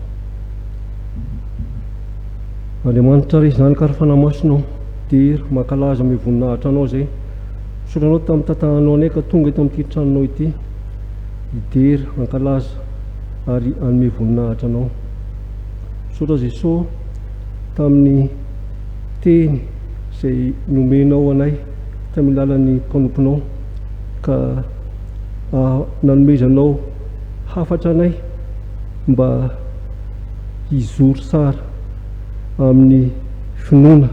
Andriamanitra Ray Zanaka ary Fanahy Masina ô, dera, mankalaza, ame voninahitra Anao izay misaotra Anao tamin'ny tantananao anay ka tonga eto amin'ity tranonao ity hidera, hankalaza ary hanome voninahitra Anao. Misaotra Jesoa tamin'ny teny izay nomenao anay tamin'ny alalan'ny mpanomponao ka nanomezanao hafatra anay mba hizoro tsara amin'ny finoana,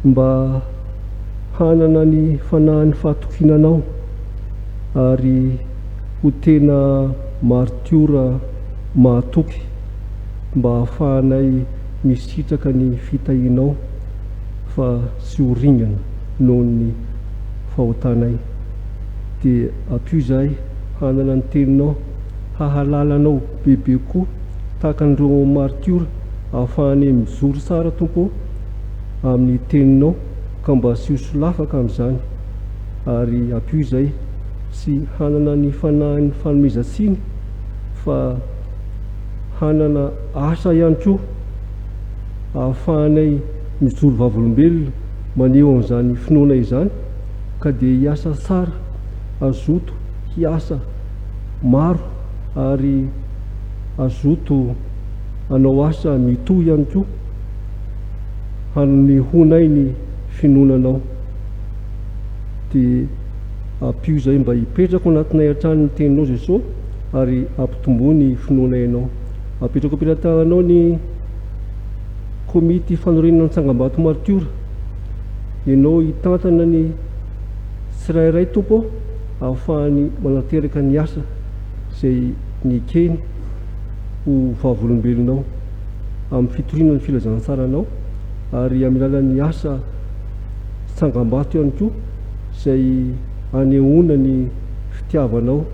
mba hanana ny fanahin'ny fahatokiana anao ary ho tena martiora mahatoky mba hahafahanay misitraka ny fitahianao fa tsy ho ringana noho ny fahotanay. Dia ampio izahay hanana ny teninao, hahalala anao bebe kokoa tahaka an'ireo martiora ahafahanay mijoro tsara Tompo ô amin'ny teninao ka mba tsy ho solafaka amin'izany ary ampio izahay tsy hanana ny fanahin'ny fanomezan-tsiny fa hanana asa ihany koa ahafahanay mijoro vavolombelona maneho an'izany finoana izany ka dia hiasa tsara, hazoto hiasa maro ary hazoto hanao asa mitohy ihany koa hanehoanay ny finoana Anao. Dia ampio izay mba hipetraka ao anatinay hatrany ny Teninao Jesoa ary ampitomboy ny finoanay Anao. Apetrako am-pelatananao ny komity fanorenana ny tsangambato martiora. Ianao hitantana ny tsirairay Tompo ô, ahafahany manateraka ny asa izay nekeny ho vavolombelonao amin'ny fitoriana ny filazantsaranao ary amin'ny alalan'ny asa tsangambato ihany koa izay anehoana ny fitiavanao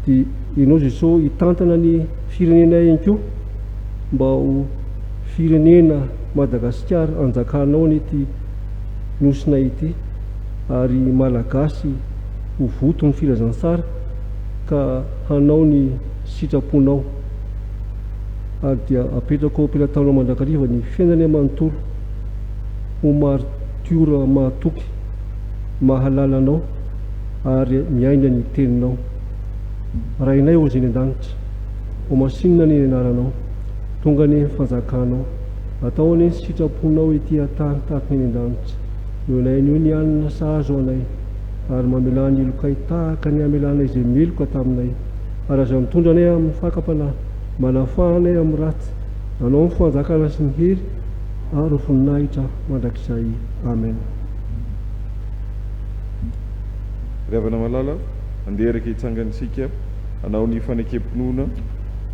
dia Ianao Jesoa hitantana ny firenenay ihany koa mba ho firenena Madagasikara anjakanao anie ity nosinay ity ary Malagasy ho voto ny filazantsara ka hanao ny sitraponao ary dia apetrako ao am-pelatanao mandrakariva ny fiainanay manontolo ho martiora mahatoky mahalala anao ary miaina ny teninao. Rainay ô izay any an-danitra, ho masinina anie ny anaranao, tonga anie ny fanjakanao, atao anie ny sitraponao ety an-tany tahaka ny any an-danitra. Omenay anio ny hanina sahaza ho anay, ary mamelà ny helokay tahaka ny hamelanay izay meloka taminay, ary aza mitondra anay amin'ny fakam-panahy, manafaha anay amin'ny ratsy, Anao ny fanjakana sy ny hery ary ny voninahitra mandrakizay. Amen. Ry havana malala, andeha araka hitsangana isika hanao ny fanekem-pinoana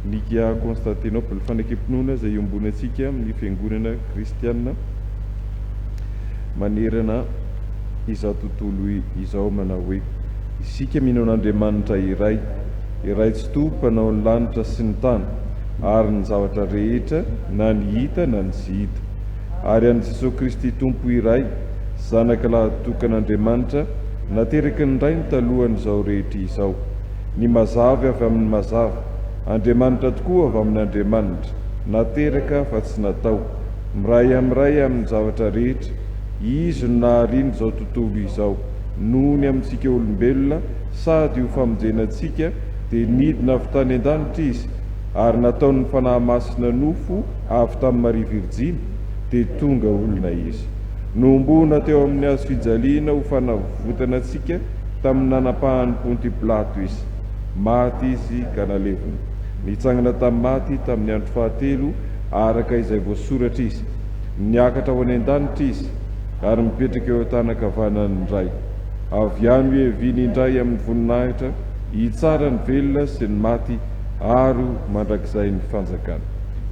Nikea Constantinople, fanekem-pinoana izay iombonantsika amin'ny fiangonana kristiana manerana izao tontolo izao manao hoe, Isika mino an'Andriamanitra iray, iray Tsitoha mpanao ny lanitra sy ny tany ary ny zavatra rehetra na ny hita na ny tsy hita, ary an'i Jesoa Kristy Tompo iray, Zanaka lahitokan'Andriamanitra, nateraky ny Rainy talohan'izao rehetra izao. Ny mazava avy amin'ny mazava, Andriamanitra tokoa avy amin'Andriamanitra, nateraka fa tsy natao, miray amin'ny Ray amin'ny zavatra rehetra, Izy no nahariany izao tontolo izao, noho ny amintsika olombelona, sady ho famonjena antsika, dia nidina avy tany an-danitra Izy, ary nataon'ny Fanahy Masina nofo avy tamin'i Maria Virjiny, dia tonga olona Izy. Nohomboana teo amin'ny hazo fijaliana ho fanavotana antsika tamin'ny nanapahan'i Ponty Pilato Izy. Maty Izy ka nalevina. Nitsangana tamin'ny maty tamin'ny andro fahatelo araka izay voasoratra Izy. Niakatra ho any an-danitra Izy. ary mipetraka eo an-tanan-kavanan'ny Ray. Avy any ho hiaviany indray amin'ny voninahitra, hitsara ny velona sy ny maty ary ho mandrakizay ny fanjakany.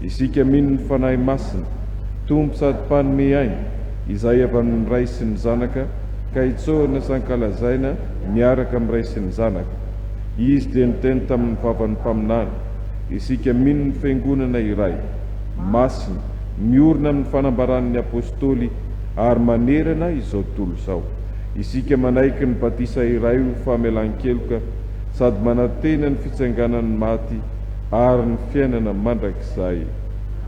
Isika mino ny Fanahy Masina, Tompo sady Mpanome aina, izay avy amin'ny Ray sy ny Zanaka, ka itsaohana sy ankalazaina miaraka amin'ny Ray sy ny Zanaka. Izy dia niteny tamin'ny vavan'ny mpaminany. Isika mino ny Fiangonana iray, masina, miorina amin'ny fanambaran'ny Apostoly ary manerana izao tontolo izao. Isika manaiky ny batisa iray ho famelan-keloka sady manantena ny fitsanganan'ny maty ary ny fiainana mandrakizay.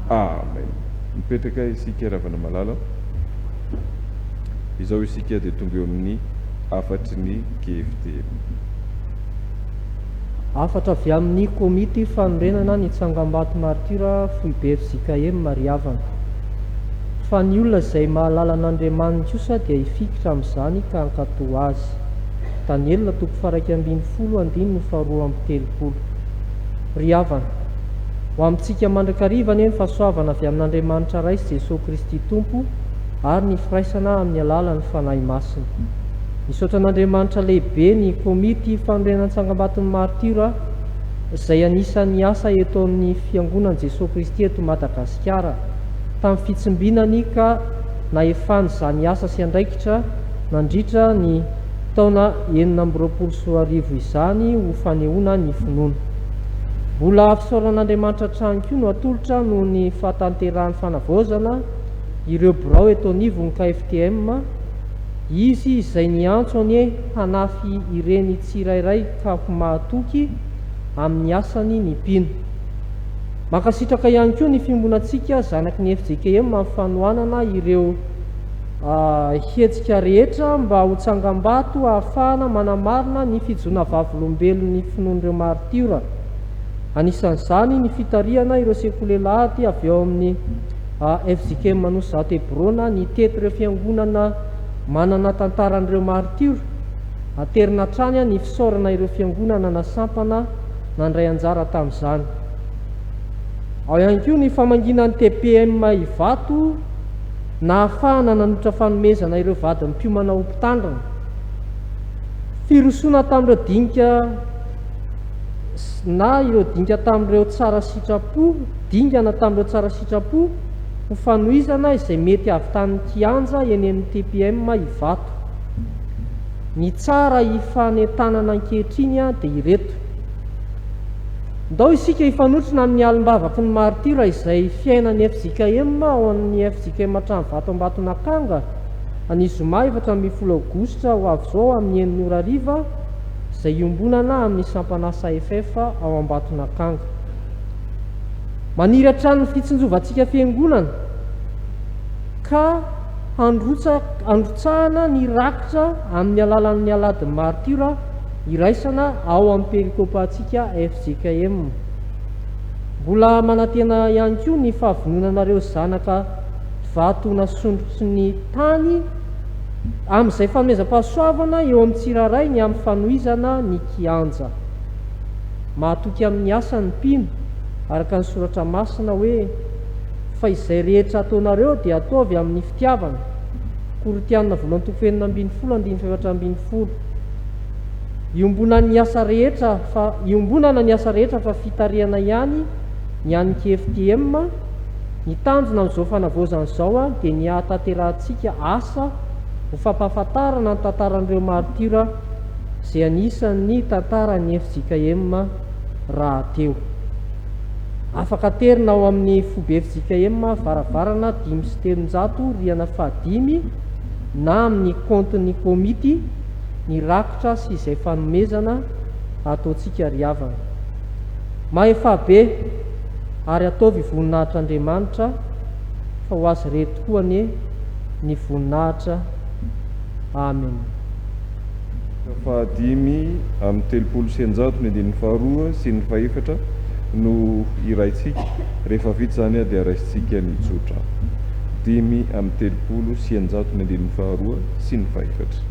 Amen. Mipetraka isika ravana malala. Izao isika dia tonga eo amin'ny hafatry ny GFTM. Hafatra avy amin'ny Komity fanorenana ny Tsangambato Martyra Foibe fjkm Ry havana. Fa ny olona izay mahalala an'Andriamaniny kosa dia hifikitra amin'izany ka hankatò azy. Daniela toko faha-11 andininy faharoa-amby-telopolo. Ry havana, ho amintsika mandrakariva anie ny fahasoavana avy amin'Andriamanitra Ray sy Jesoa Kristy Tompo ary ny firaisana amin'ny alalan'ny Fanahy Masina. Misaotra an'Andriamanitra lehibe ny Komity Fanorenan-tsangambaton'ny Martiora izay anisan'ny asa eto amin'ny Fiangonan'i Jesoa Kristy eto Madagasikara tamin'ny fitsimbinany ka nahefany izany asa sy andraikitra nandritra ny taona 2026 izany ho fanehoana ny finoana. Mbola fisaorana an'Andriamanitra hatrany koa no atolotra noho ny fahatanterahan'ny fanavaozana ireo birao eto anivon'ny KFTM, Izy izay niantso anie hanafy ireny tsirairay ka ho mahatoky amin'ny asany ny mpino. Mankasitraka ihany koa ny fiombonantsika zanaky ny fjkm amin'ny fanohanana ireo hetsika rehetra mba ho tsangambato ahafahana manamarina ny fijoroana vavolombelon'ny finoan'ireo maritiora. Anisan'izany ny fitarihana ireo sekoly alahady avy ao amin'ny fjkm Anosizato Hebrona nitety ireo fiangonana manana tantaran'ireo maritiora. Aterina hatrany ny fisaorana ireo fiangonana na sampana nandray anjara tamin'izany. Ao ihany koa ny famangiana ny TPM Ivato nahafahana nanolotra fanomezana ireo vadin'ny mpiomana ho mpitandrina. Firosoana tamin'ireo dinika na ireo dinga tamin'ireo tsara sitrapo, dingana tamin'ireo tsara sitrapo ho fanohizana izay mety hahavitan'ny kianja eny amin'ny TPM Ivato. Ny tsara hifanentanana ankehitriny dia ireto. Ndao isika hifanotrona amin'ny alim-bavaky ny maritiora izay fiainan'ny fjkm ao amin'ny fjkm Tranovato Ambatonakanga ny zoma 14 aogositra ho avy izao amin'ny enina ora hariva izay iombonana amin'ny sampan'asa FF ao Ambatonakanga. Maniry hatrany ny fitsinjovantsika fiangonana ka handrotsahana ny rakitra amin'ny alalan'ny Alahadin'ny Martiora iraisana ao amin'ny perikopantsika fjkm. Mbola manantena ihany koa ny fahavononanareo zanaka vato nasondrotry ny tany amin'izay fanomezam-pahasoavana eo amin'ny tsirairay ny amin'ny fanohizana ny kianja. Mahatoky amin'ny asa ny mpino, araka ny soratra masina hoe, Fa izay rehetra ataonareo dia ataovy amin'ny fitiavana. Korintiana voalohany toko 16 andininy 14. Iombonan'ny asa rehetra fa iombonana ny asa rehetra fa fitarihana ihany ny an'ny KFTM, ny tanjona amin'izao fanavaozana izao dia ny hahatanterahantsika asa ho fampahafantarana ny tantaran'ireo maritiora izay anisan'ny tantaran'ny fjkm rahateo. Afaka aterina ao amin'ny foibe fjkm varavarana 305 rihana fahadimy na amin'ny kaontin'ny komity ny rakitra sy izay fanomezana ataontsika ry havana. Mahefà be ary ataovy voninahitr'Andriamanitra fa ho Azy irery tokoa anie ny voninahitra. Amen. Faha-135 ny andininy faharoa sy ny fahefatra no hiraintsika. Rehefa vita izany dia raisintsika ny tsodrano. 635 ny andininy faharoa sy ny fahefatra.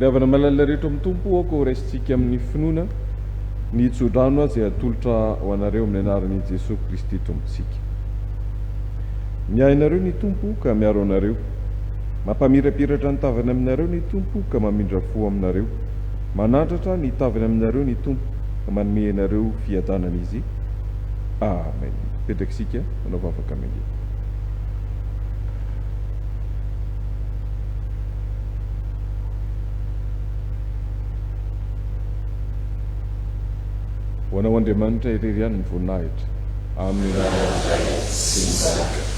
Ry havana malala rehetra ao amin'ny Tompo, aoka ho raisintsika amin'ny finoana ny tsodrano izay atolotra ho anareo amin'ny anaran'i Jesoa Kristy Tompontsika. Miahy anareo ny Tompo ka miaro anareo. Mampamirapiratra ny tavany aminareo ny Tompo ka mamindra fo aminareo. Manandratra ny tavany aminareo ny Tompo ka manome anareo fiadanana Izy. Amen. Mipetraka isika manao vavaka mangina. Ho anao Andriamanitra irery ihany ny voninahitra. Amin'ny anaran'ny Ray sy ny Zanaka.